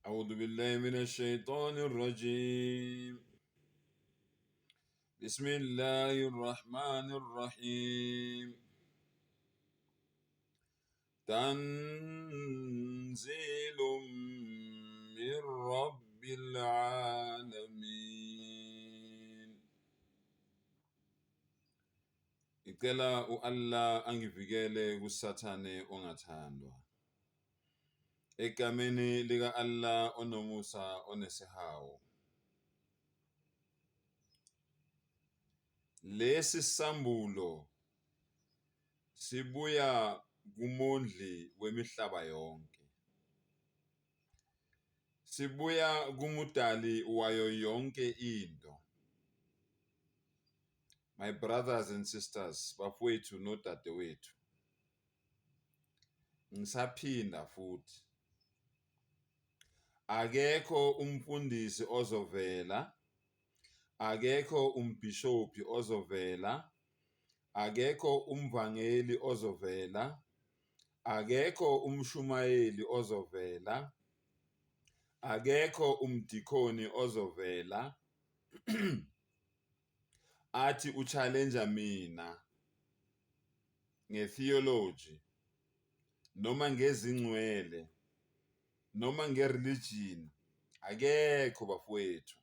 أعوذ بالله من الشيطان الرجيم بسم الله الرحمن الرحيم تنزيل من رب العالمين. Ngicela u-Allah angivikele kuSathane ongathandwa. Egameni lika-Allah onomusa onesihawu. Lesi sambulo sibuya kuMondli wemihlaba yonke. Sibuya kuMudali wayo yonke into. My brothers and sisters, bafowethu nodadewethu, ngisaphinda futhi, akekho umfundisi ozovela, akekho umbhishobhi ozovela, akekho umvangeli ozovela, akekho umshumayeli ozovela, akekho umdikhoni ozovela athi u-challenge mina nge-theology noma ngezingcwele noma nge-religion. Akekho bafowethu.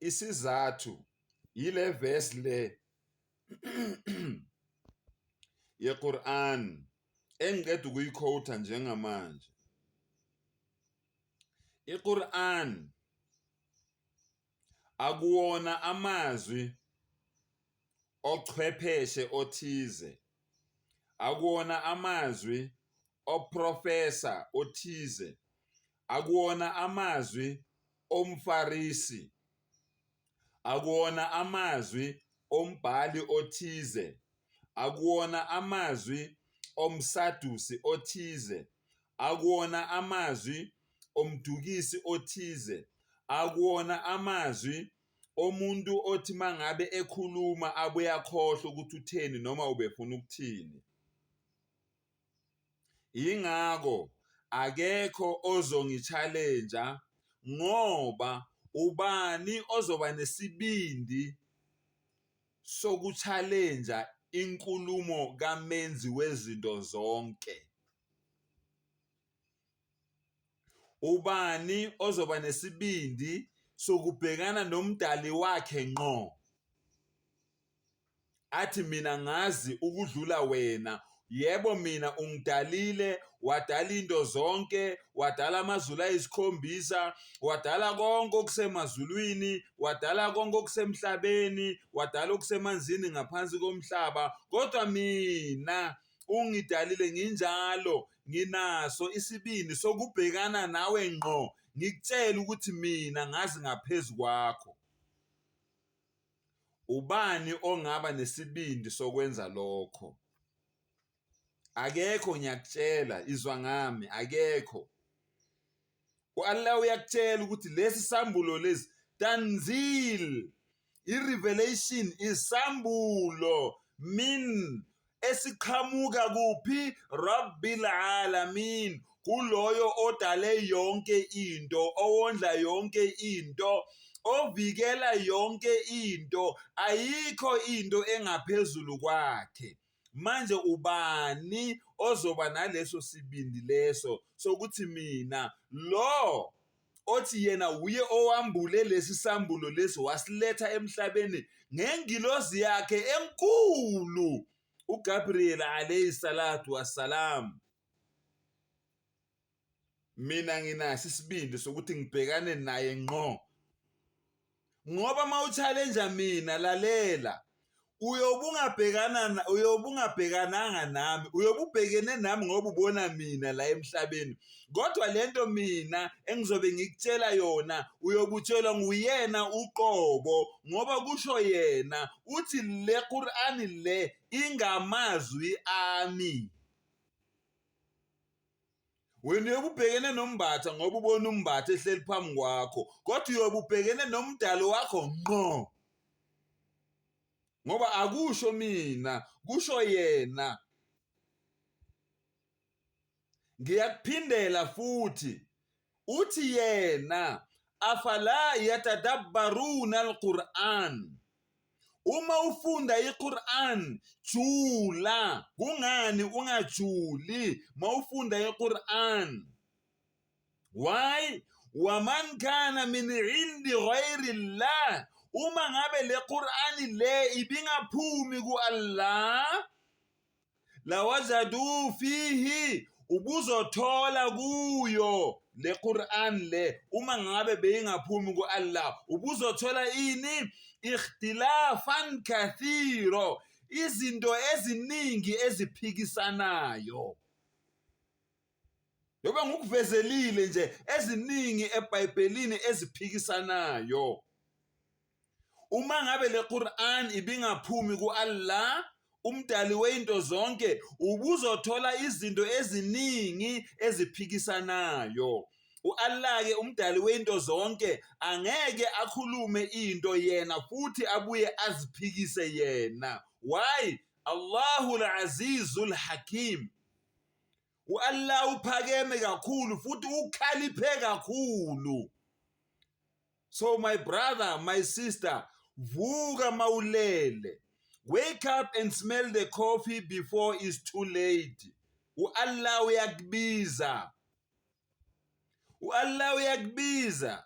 Isizathu yile verse le yeQuran engiqeda ukuyikhowutha njengamanje. IQuran akuwona amazwi ochwepheshe othize, akuwona amazwi oprofesa othize, akuwona amazwi omfarisi, akuwona amazwi ombhali othize, akuwona amazwi omsadusi othize, akuwona amazwi omdukisi othize, akuwona amazwi omuntu othi mangabe ekhuluma abuye akhohlwe ukuthi utheni noma ubefuna ukuthini. Yingakho akekho ozongi-challenge ngoba ubani ozoba nesibindi soku-challenge inkulumo kamenzi wezinto zonke? Ubani ozoba nesibindi sokubhekana nomdali wakhe ngqo athi mina ngazi ukudlula wena? Yebo, mina ungidalile, wadala into zonke, wadala amazulu ayisikhombisa, wadala konke okusemazulwini, wadala konke okusemhlabeni, wadala okusemanzini ngaphansi komhlaba, kodwa mina ungidalile nginjalo, nginaso isibindi sokubhekana nawe ngqo, ngikutshele ukuthi mina ngazi ngaphezu kwakho. Ubani ongaba nesibindi sokwenza lokho? Akekho, ngiyakutshela, izwa ngami, akekho. U-Allah uyakutshela ukuthi lesi sambulo lesi tanzil, i-revelation, isambulo min esiqhamuka kuphi? Rabbil alamin, kuloyo odale yonke into, owondla yonke into, ovikela yonke into, ayikho into engaphezulu kwakhe. Manje ubani ozoba naleso sibindi leso sokuthi mina lo othi yena wuye owambule lesi sambulo lesi wasiletha emhlabeni ngengilozi yakhe enkulu uGabriel alayhi salatu wassalam, mina nginaso isibindi sokuthi ngibhekane naye ngqo? Ngoba uma u-challenge mina, lalela, uyobe ungabhekana uyobe ungabhekananga nami, uyobe ubhekene nami ngoba ubona mina la emhlabeni, kodwa lento mina engizobe ngikutshela yona uyobe utshelwa nguyena uqobo, ngoba kusho yena uthi le Qur'ani le ingamazwi ami. Wena uyobe ubhekene noMbatha ngoba ubona uMbatha ehleli phambi kwakho, kodwa uyobe ubhekene nomdali wakho ngqo, ngoba akusho mina, kusho yena. Ngiyakuphindela futhi. Uthi yena afala yatadabbaruna alquran, uma ufunda iQuran jula. Kungani ungajuli mawufunda iQuran? Why? Waman kana min indi ghairi llah, uma ngabe le Qur'ani le ibingaphumi ku Allah, lawajadu fihi, ubuzothola kuyo le Quran le, uma ngabe beyingaphumi ku-Allah, ubuzothola ini? Ikhtilafan kathiro, izinto eziningi eziphikisanayo. Njengoba ngikuvezelile nje eziningi eBhayibhelini eziphikisanayo. Uma ngabe le Quran ibingaphumi ku-Allah, umdali weyinto zonke, ubuzothola izinto eziningi eziphikisanayo. U-Allah-ke umdali weyinto zonke angeke akhulume into yena futhi abuye aziphikise yena. Why? Allahu al-Azizul Hakim. U-Allah uphakeme kakhulu futhi ukhaliphe kakhulu. So my brother, my sister, vuka mawulele. Wake up and smell the coffee before it's too late. U-Allah uyakubiza. U-Allah uyakubiza.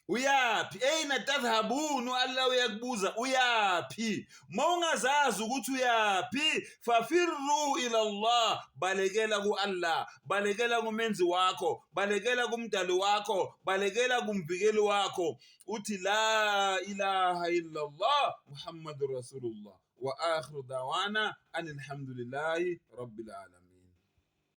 Uyaphi? Eyina tadhhabun, u-Allah uyakubuza uyaphi? Mawungazazi ukuthi uyaphi, fafirru ila Allah, balekela ku-Allah, balekela kumenzi wakho, balekela kumdali wakho, balekela kumvikeli wakho. Uthi la ilaha illa Allah Muhammadur Rasulullah. Wa akhiru dawana anilhamdulillahi rabbil alamin.